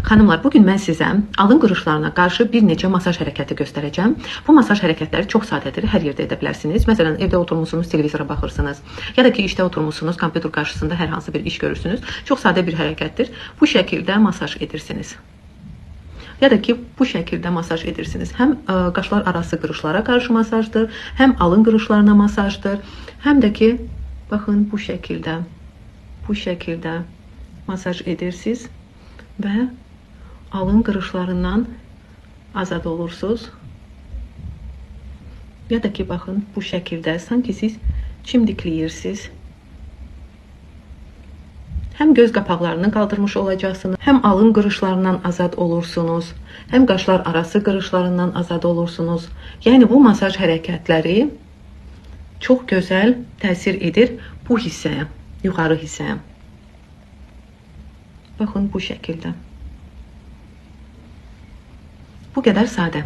Xanımlar, bugün mən sizə alın qırışlarına qarşı bir neçə masaj hərəkəti göstərəcəm. Bu masaj hərəkətləri çox sadədir, hər yerdə edə bilərsiniz. Məsələn, evdə oturmusunuz, televizora baxırsınız, ya da ki, işdə oturmusunuz, kompüter qarşısında hər hansı bir iş görürsünüz. Çox sadə bir hərəkətdir. Bu şəkildə masaj edirsiniz. Ya da ki, bu şəkildə masaj edirsiniz. Həm qaşlar arası qırışlara qarşı masajdır, həm alın qırışlarına masajdır, həm də ki, baxın bu şəkildə masaj edirsiniz və alın qırışlarından azad olursunuz. Ya da ki, baxın bu şəkildə sanki siz çimdikləyirsiniz. Həm göz qapaqlarını qaldırmış olacaqsınız, həm alın qırışlarından azad olursunuz, həm qaşlar arası qırışlarından azad olursunuz. Yəni bu masaj hərəkətləri çox gözəl təsir edir bu hissəyə, yuxarı hissəyə. Baxın bu şəkildə. Bu qədər sadə.